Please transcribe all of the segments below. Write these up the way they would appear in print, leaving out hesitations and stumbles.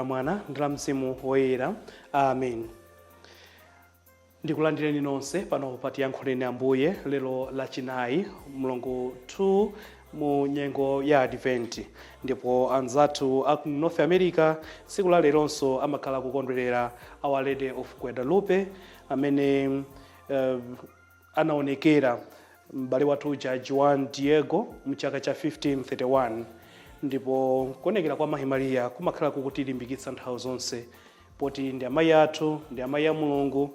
La Mwana ndi la Mzimu Woyera. Amen. Ndikulandireni nonse pano pa Tiyankhuleni Ambuye lero Lachinayi, mlungu 2 mu nyengo ya Advent. Ndipo anzathu a ku North America tsiku la leronso amakhala kukondwerera Our Lady of Guadalupe, amene anaonekera m'bale wathu uja Juan Diego mchaka cha 1531. Ndipo kuonekera kwa Mayi Mariya kumakhala kukutilimbikitsa nthawi zonse, poti ndi amayi athu, ndi amayi a Mulungu,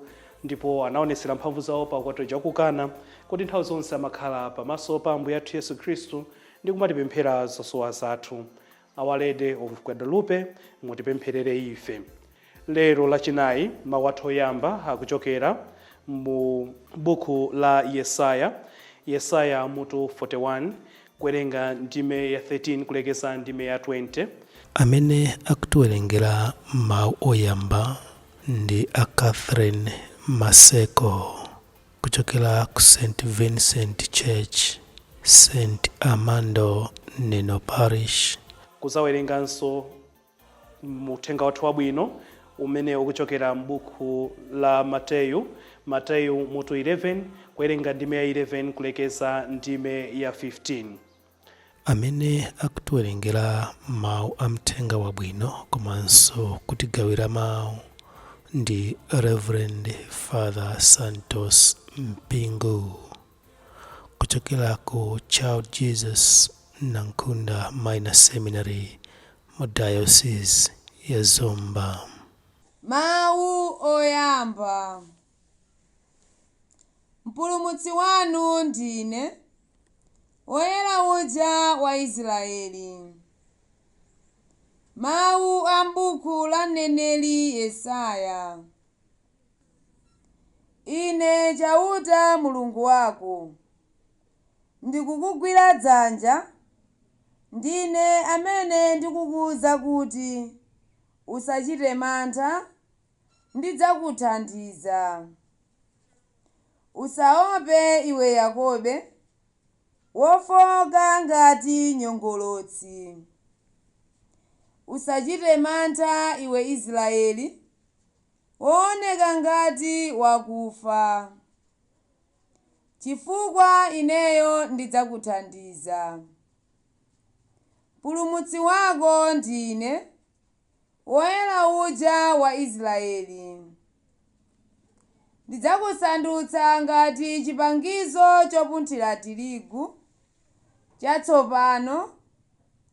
ndipo anaonetsera mphamvu zawo pa ukwati wa ku Kana, kuti nthawi zonse amakhala pamaso pa Ambuye athu Yesu Khristu ndi kumatipemphera zosowa zathu. Our Lady of Guadalupe, mutipempherere ife. Lero Lachinayi, mawu athu oyamba akuchokera mu buku la Yesaya, Yesaya mutu 41, kuwerenga ndime ya 13 kulekeza ndime ya 20. Amene akutiwerengera mawu oyamba ndi a Catherine Maseko kuchokera ku St Vincent Church, St Armando Neno Parish. Kuzawerenganso uthenga wathu wabwino umene ukuchokera m'buku la Mateyu, Mateyu mutu 11, kuwerenga ndime ya 11 kulekeza ndime ya 15. Amene akutiwerengera mawu a mthenga wabwino komanso kutigawira mawu ndi Reverend Father Santos Mpingu kuchokera ku Child Jesus Nankunda Minor Seminary mu Diocese ya Zomba. Mawu oyamba. Mpulumutsi wanu ndine, Woyera uja wa Israeli. Mawu a m'buku la mneneri Yesaya. Ine Chauta Mulungu wako, ndikukugwira dzanja, ndine amene ndikukuwuza kuti, usachite mantha, ndidzakuthandiza. Usaope iwe Yakobe, wofowoka ngati nyongolotsi. Usachite mantha iwe Israeli, wooneka ngati wakufa, chifukwa ineyo ndidzakuthandiza. Mpulumutsi wako ndine, Woyera uja wa Israeli. Ndidzakusandutsa ngati chipangizo chopunthira tirigu chatsopano,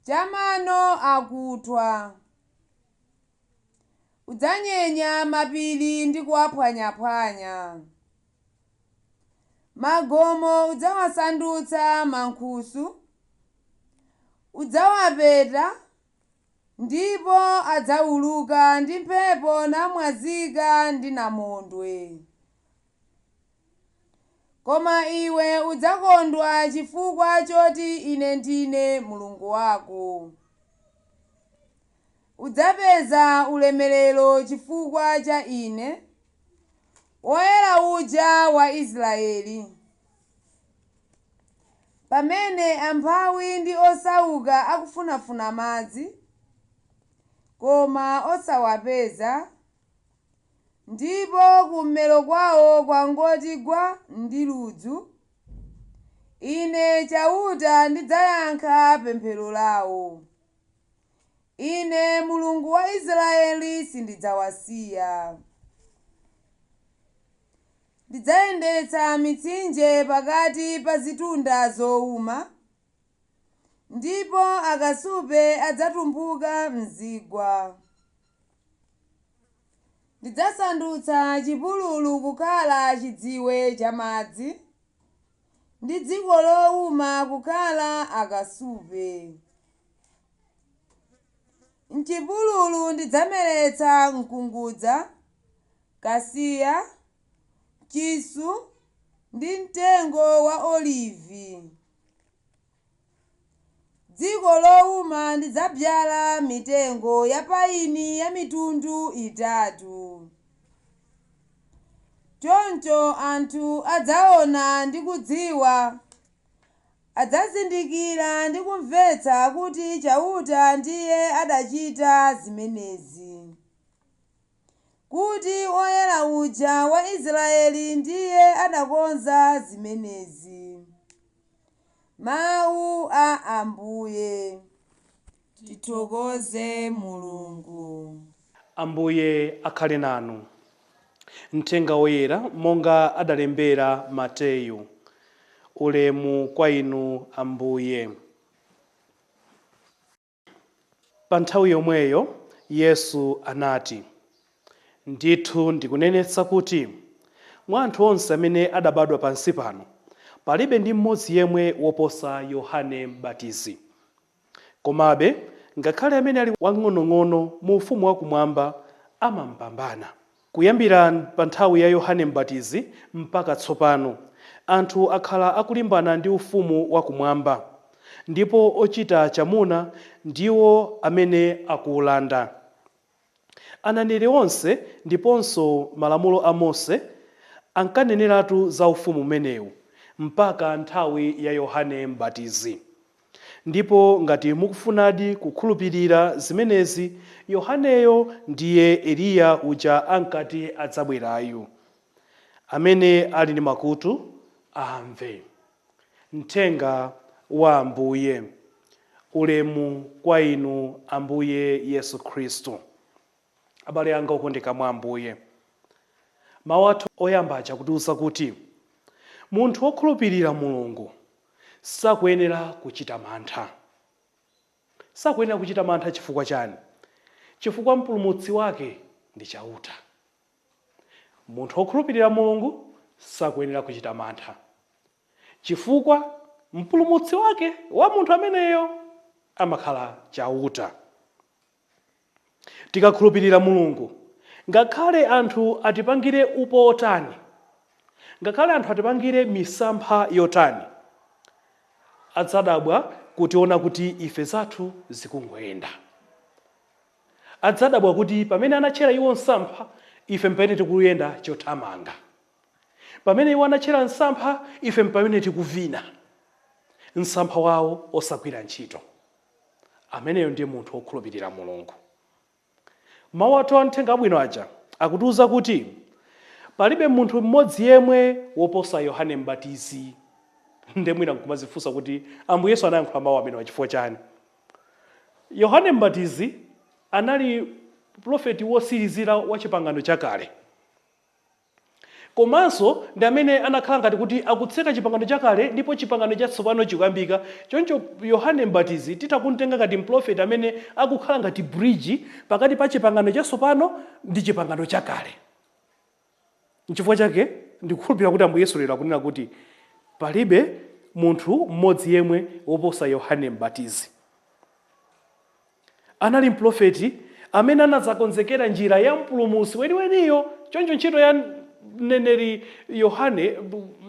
cha mano akuthwa. Udzanyenya mapiri ndi kuwaphwanyaphwanya. Magomo udzawasandutsa mankhusu, udzawapeta ndipo adzawuluka ndi mphepo namwazika ndi namondwe. Koma iwe udzakondwa chifukwa choti ine ndine Mulungu wako. Udzapeza ulemerero chifukwa cha ine, Woyera uja wa Israeli. Pamene amphawi ndi osauka akufunafuna madzi, koma osawapeza, ndipo kummero kwawo kwangoti gwa ndi ludzu, ine Chauta ndidzayankha pemphero lawo. Ine Mulungu wa Israeli sindidzawasiya. Ndidzayendetsa mitsinje pakati pa zitunda zowuma, ndipo akasupe adzatumphuka m'zigwa. Ndidzasandutsa chipululu kukhala chidziwe chamadzi, ndi dziko lowuma kukhala akasupe. M'chipululu ndidzameretsa mkungudza, kasiya, chisu ndi mtengo wa olivi. Dziko lowuma ndidzadzala mitengo ya payini ya mitundu itatu. Choncho anthu adzaona ndi kudziwa, Adzazindikira ndi kumvetsa kuti Chauta ndiye adachita zimenezi, kuti Woyera uja wa Israeli ndiye adakonza zimenezi. Mawu a Ambuye. Tithokoze Mulungu. Ambuye akhale nanu. Mthenga woyera monga adalembera Mateyu. Ulemu kwa inu, Ambuye. Pa nthawi yomweyo Yesu anati, "Ndithu ndikunenetsa kuti mwa anthu onse amene adabadwa pansi pano palibe ndi mmodzi yemwe woposa Yohane Mbatizi. Komabe ngakhale amene ali wang'onong'ono mu ufumu wakumwamba amampambana. Kuyambira pa nthawi ya Yohane Mbatizi mpaka tsopano, anthu akhala akulimbana ndi ufumu wakumwamba, ndipo ochita chamuna ndiwo amene akuwulanda. Aneneri onse ndiponso malamulo a Mose ankaneneratu za ufumu umenewu mpaka nthawi ya Yohane Mbatizi. Ndipo ngati mukufunadi kukhulupirira zimenezi, Yohaneyo ndiye Eliya uja ankati adzabwerayu. Amene ali ndi makutu amve." Mthenga wa Ambuye. Ulemu kwa inu, Ambuye Yesu Khristu. Abale anga okondeka mwa Ambuye, mawu athu oyamba aja kutiwuza kuti munthu wokhulupirira Mulungu sakuyenera kuchita mantha. Sakuyenera kuchita mantha chifukwa chani? Chifukwa mpulumutsi wake ndi Chauta. Munthu wokhulupirira Mulungu sakuyenera kuchita mantha chifukwa mpulumutsi wake wa munthu ameneyo amakhala Chauta. Tikakhulupirira Mulungu, ngakhale anthu atipangire upo otani, ngakhale anthu atipangire misampha yotani, adzadabwa kutiona kuti ife zathu zikungoyenda. Adzadabwa kuti pamene anatchera iwo msampha, ife mpamene tikuyenda chothamanga. Pamene iwo anatchera msampha, ife mpamene tikuvina, msampha wawo osagwira ntchito. Ameneyo ndiye munthu wokhulupirira Mulungu. Mawu athu a mthenga abwino aja akutiwuza kuti palibe munthu mmodzi yemwe woposa Yohane Mbatizi. Nde mwina nkumazifunsa kuti Ambuye Yesu anayankhula mawu amenewa chifukwa chani? Yohane Mbatizi anali profeti wosirizira wa Chipangano Chakale, komanso ndi amene anakhala ngati kuti akutseka Chipangano Chakale ndipo Chipangano Chatsopano chikuyambika. Choncho Yohane Mbatizi titha kumtenga ngati mprofeti amene akukhala ngati bridge pakati pa Chipangano Chatsopano ndi Chipangano Chakale. Nchifukwa chake ndikukhulupirira kuti Ambuye Yesu lero akunena kuti palibe munthu mmodzi yemwe woposa Yohane Mbatizi. Anali mprofeti amene anadzakonzekera njira ya mpulumutsi weniweniyo. Choncho ntchito ya mneneri Yohane,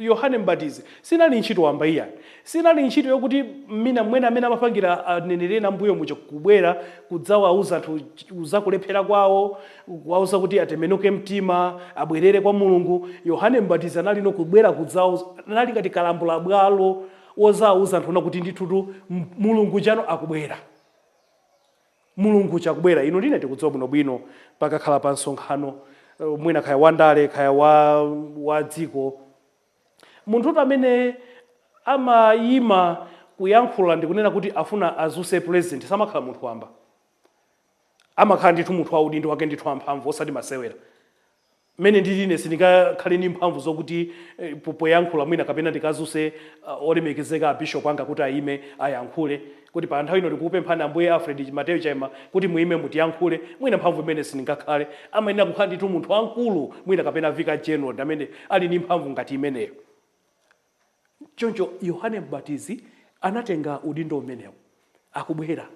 Yohane Mbatizi, sinali ntchito wamba iyayi. Sinali ntchito yokuti mina mwene amene amapangira aneneri ena mbuyo muja, kubwera kudzawauza anthu zakulephera kwawo, kuwauza kuti atembenuke mtima, abwerere kwa Mulungu. Yohane Mbatizi anali no kubwera kudzauza, anali ngati kalambula bwalo wozawuza anthu kuti ndithutu Mulungu chano akubwera, Mulungu chakubwera. Inu ndine tikudziwa bwinobwino, pakakhala pa msonkhano mwina kaya wandale, kaya wa dziko, munthutu amene amayima kuyankhula ndi kunena kuti afuna azuse president samakhala munthu wamba. Amakhala ndithu munthu wa udindo wake, ndithu amphamvu, osati masewera. Mmene ndili ine, sindingakhale ndi mphamvu zokuti poyankhula mwina kapena ndikazuse olemekezeka a bishop anga kuti ayime ayankhule kuti pa nthawi ino tikukupemphani, Ambuye Alfred Mateyo Chaima, kuti muime mutiyankhule. Mwina mphamvu imene sindingakhale. Amayenera kukhala ndithu munthu wamkulu, mwina kapena vicar general ndi amene ali ndi mphamvu ngati imeneyo. Choncho Yohane Mbatizi anatenga udindo umenewo, akubwera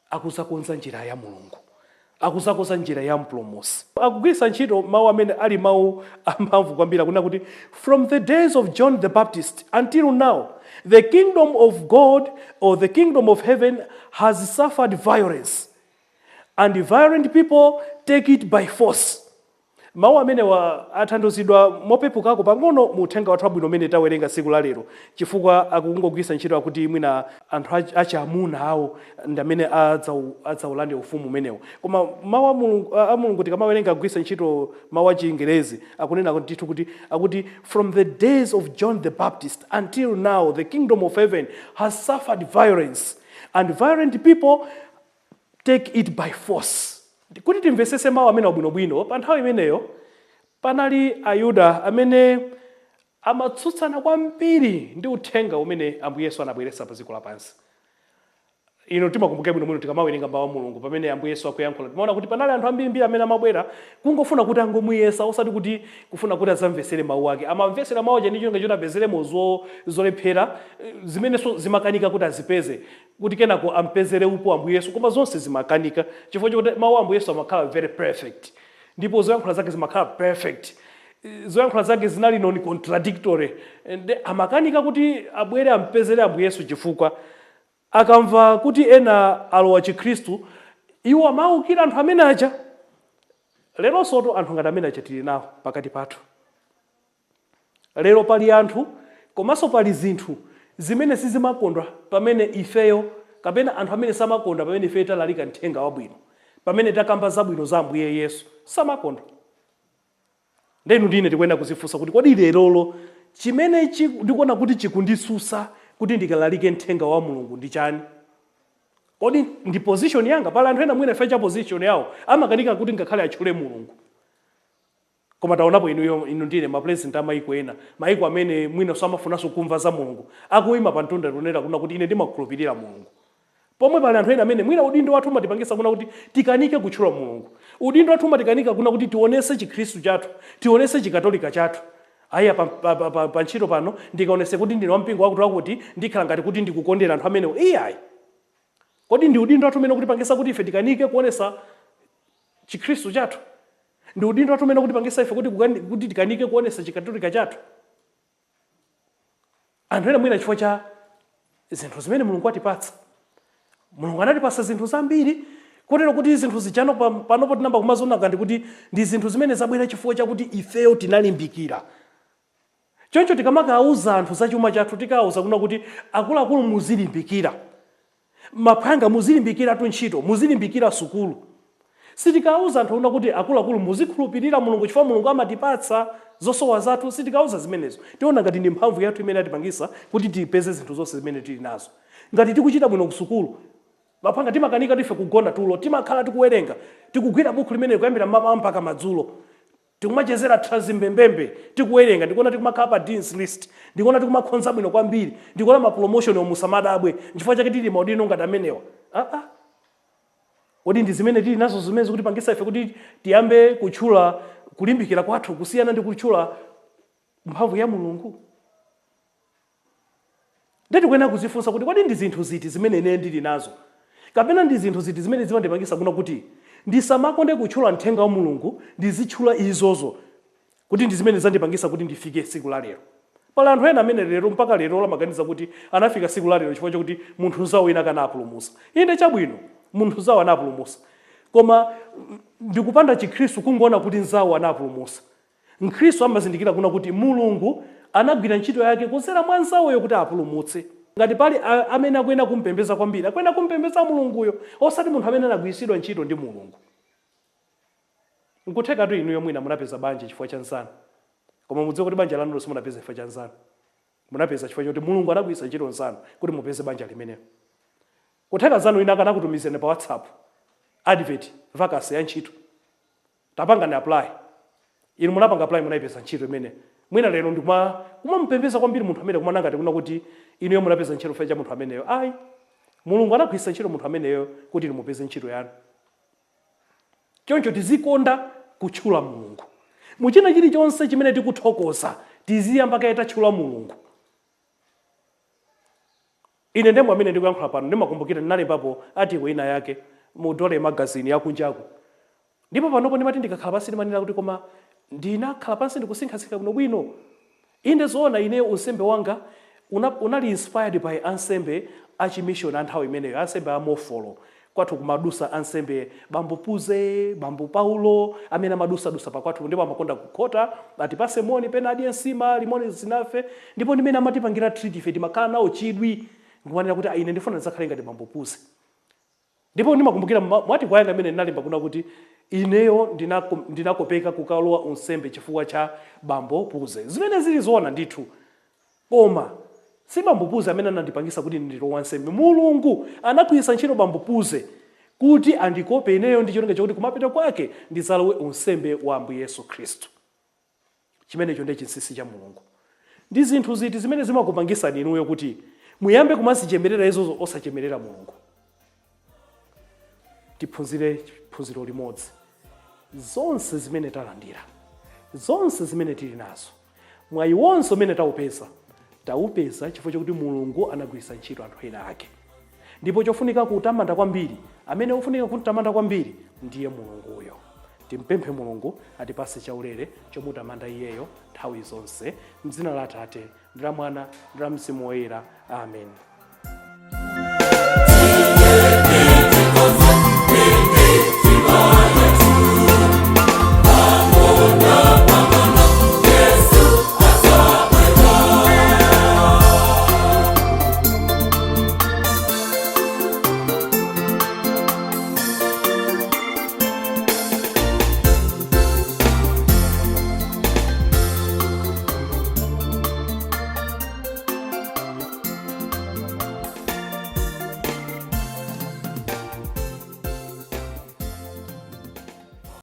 akuzakonza njira ya Mulungu, akuzakonza njira ya mpulumutsi. Akugwiritsa ntchito mawu amene ali mawu amphamvu kwambiri, akunena kuti, "From the days of John the Baptist until now, the kingdom of God or the kingdom of heaven has suffered violence, and violent people take it by force." Mawu amenewa atanthauzidwa mopepukako pang'ono mu uthenga wathu wabwino umene tawerenga tsiku la lero, chifukwa akungogwiritsa ntchito akuti mwina anthu achamuna awo ndi amene adzawulande ufumu umenewo. Koma mawu a Mulungu tikamawerenga agwiritsa ntchito mawu a Chingerezi, akunena ndithu kuti akuti, "From the days of John the Baptist until now, the kingdom of heaven has suffered violence, and violent people take it by force." Kuti timvesese mawu amene abwinobwino, pa nthawi imeneyo panali Ayuda amene amatsutsana kwambiri ndi uthenga umene Ambuye Yesu anabweretsa pa dziko lapansi. Ino timakumbukira bwinobwino tikamawerenga mawu a Mulungu, pamene Ambuye Yesu akuyankhula, timaona kuti panali anthu ambirimbiri amene amabwera kungofuna kuti angomuyesa, osati kuti kufuna kuti adzamvesere mawu ake. Amamvesera mawu aja ndi cholinga choti apezeremo zolephera, zimenenso zimakanika kuti azipeze, kuti kenako ampezere upo Ambuye Yesu. Koma zonse zimakanika chifukwa chokuti mawu a Ambuye Yesu amakhala very perfect, ndipo zoyankhula zake zimakhala perfect. Zoyankhula zake zinali non contradictory. Nde amakanika kuti abwere ampezere Ambuye Yesu chifukwa akamva kuti ena alowa Chikhristu, iwo amawukira anthu amene aja. Leronsoto anthu ngati amene aja tili nawo pakati pathu. Lero pali anthu komanso pali zinthu zimene sizimakondwa pamene ifeyo, kapena anthu amene samakondwa pamene ifeyo talalika mthenga wabwino, pamene takamba zabwino za Ambuye Yesu, samakondwa. Ndenu ndine tikuyenera kuzifunsa kuti, kodi lerolo chimene ndikuona kuti chikundisusa kuti ndikalalike mthenga wa Mulungu ndi chani? Kodi ndi position yanga? Pali anthu ena mwina ife cha position yawo amakanika kuti ngakhale atchule Mulungu. Koma taonapo inuyo, inu ndine, mapresident a maiko ena, maiko amene mwina samafunanso kumva za Mulungu, akuyima pa mtunda kunena kuna kuti, "Ine ndimakhulupirira Mulungu." Pomwe pali anthu ena amene mwina udindo wathu umatipangisa kuna kuti tikanike kutchula Mulungu, udindo wathu umatikanika kuna kuti tionese Chikhristu chathu, tionese Chikatolika chathu. Aya, pa ntchito pano ndikaonese kuti ndine wampingo wakuti wakuti, ndikhala ngati kuti ndikukondera anthu amenewo. Iyayi, kodi ndi udindo wathu umene kutipangisa kuti ife tikanike kuonesa Chikhristu chathu? Ndi udindo wathu umene kutipangisa ife kuti tikanike kuonesa Chikatolika chathu? Anthu ena mwina chifukwa cha zinthu zimene Mulungu atipatsa. Mulungu anatipatsa zinthu zambiri, kotero kuti zinthu zijano panopo tinamba kumaziona ngati kuti ndi zinthu zimene zabwera chifukwa chakuti ifeyo tinalimbikira. Choncho tikamakauza anthu za chuma chathu, tikauza kuna kuti, "Akuluakulu, muzilimbikira. Maphwanga, muzilimbikiratu ntchito, muzilimbikira sukulu." Sitikauza anthu kuna kuti, "Akuluakulu, muzikhulupirira Mulungu chifukwa Mulungu amatipatsa zosowa zathu." Sitikauza zimenezo. Tiona ngati ndi mphamvu yathu imene atipangisa kuti tipeze zinthu zonse zimene tili nazo. Ngati tikuchita bwino ku sukulu, maphwanga, timakanika tife kugona tulo, timakhala tikuwerenga, tikugwira buku limene kuyambira mmawa mpaka madzulo, tikumachezera thazimbembembe tikuwerenga, ndikuona tikumakhala pa dean's list, ndikuona tikumakhonza bwino kwambiri, ndikuona ma promotion omwe musamadabwe, nchifukwa chake tili maudino ngati amenewa. Ah, kodi ndi zimene tili nazo zimene zikutipangisa ife kuti tiyambe kutchula kulimbikira kwathu kusiyana ndi kutchula mphamvu ya Mulungu? Nditikuyenera kuzifunsa kuti, kodi ndi zinthu ziti zimene ine ndili nazo, kapena ndi zinthu ziti zimene zimandipangisa kuna kuti ndisamakonde kutchula mthenga wa Mulungu, ndizitchula izozo kuti ndi zimene zandipangisa kuti ndifike tsiku la lero? Pali anthu ena amene lero, mpaka lero, amaganiza kuti anafika tsiku la lero chifukwa chakuti munthu nzawo wina akanapulumusa. Inde, chabwino, munthu nzawo anapulumusa, koma ndikupanda Chikhristu kungoona kuti nzawo anapulumusa. Mkhristu amazindikira kuna kuti Mulungu anagwira ntchito yake kudzera mwa nzawoyo kuti apulumutse. Ngati pali amene akuyenera kumpembedza kwambiri, akuyenera kumpembedza Mulunguyo, osati munthu amene anagwiritsidwa ntchito ndi Mulungu. Nkuthekatu inuyo mwina munapeza banja chifukwa cha nzanu, koma mudziwe kuti banja lanulo simunapeza chifukwa cha nzanu, munapeza chifukwa choti Mulungu anagwiritsa ntchito nzanu kuti mupeze banja limenelo. Kutheka nzanu ina akanakutumizirani pa WhatsApp advert, vacancy ya ntchito, "Tapangani apply." Inu munapanga apply, munayipeza ntchito imene. Mwina lero ndikuma kumamupembeza kwambiri munthu amene kumana ngati kuna kuti inuyo munapeza ntchito chifukwa cha munthu ameneyo. Ayi, Mulungu anagwiritsa ntchito munthu ameneyo kuti inu mupeze ntchito yanu. Choncho tizikonda kutchula Mulungu muchina chilichonse chimene tikuthokoza, tiziyamba kaye tatchula Mulungu. Ine ndemwe amene ndikuyankhula pano, ndimakumbukira ndinalembapo article ina yake mu Dole magazine yakunjaku, ndipo panopo ndimati ndikakhala pansi ndimanena kuti, koma ndinakhala pansi ndikusinkhasinkha bwinobwino. Inde, zoona, ineyo unsembe wanga unali inspired by ansembe achimishoni a nthawi imeneyo, ansembe a Mofolo. Kwathu kumadusa ansembe Bambo Puze, Bambo Paulo, amene amadusadusa pakwathu, ndipo amakonda kukhota atipase moni, pena adye nsima limodzi zinafe. Ndipo ndimene amatipangira treat ife timakhala nawo chidwi nkumanena kuti, "Ah, ine ndifuna ndidzakhale ngati Bambo Puze." Ndipo ndimakumbukira mwati kwayanga amene ndinalemba kuna kuti ineyo ndinakopeka kukalowa unsembe chifukwa cha Bambo Puze, zimene zili zoona ndithu. Koma si Bambo Puze amene anandipangisa kuti ndilowa wansembe. Mulungu anagwiritsa ntchito Bambo Puze kuti andikope ineyo ndi cholinga chakuti kumapeto kwake ndidzalowe unsembe wa Ambuye Yesu Khristu. Chimenecho ndiye chinsinsi cha Mulungu. Ndi zinthu ziti zimene zimakupangisani inuyo kuti muyambe kumazichemerera izozo, osachemerera Mulungu? Tiphunzire phunziro limodzi: zonse zimene talandira, zonse zimene tili nazo, mwayi wonse umene taupeza, taupeza chifukwa chakuti Mulungu anagwiritsa ntchito anthu ena ake. Ndipo chofunika kutamanda kwambiri, amene ofunika kutamanda kwambiri ndiye Mulunguyo. Timpemphe Mulungu atipase chaulere chomutamanda iyeyo nthawi zonse. Mdzina la Atate ndi la Mwana ndi la Mzimu Woyera, amen.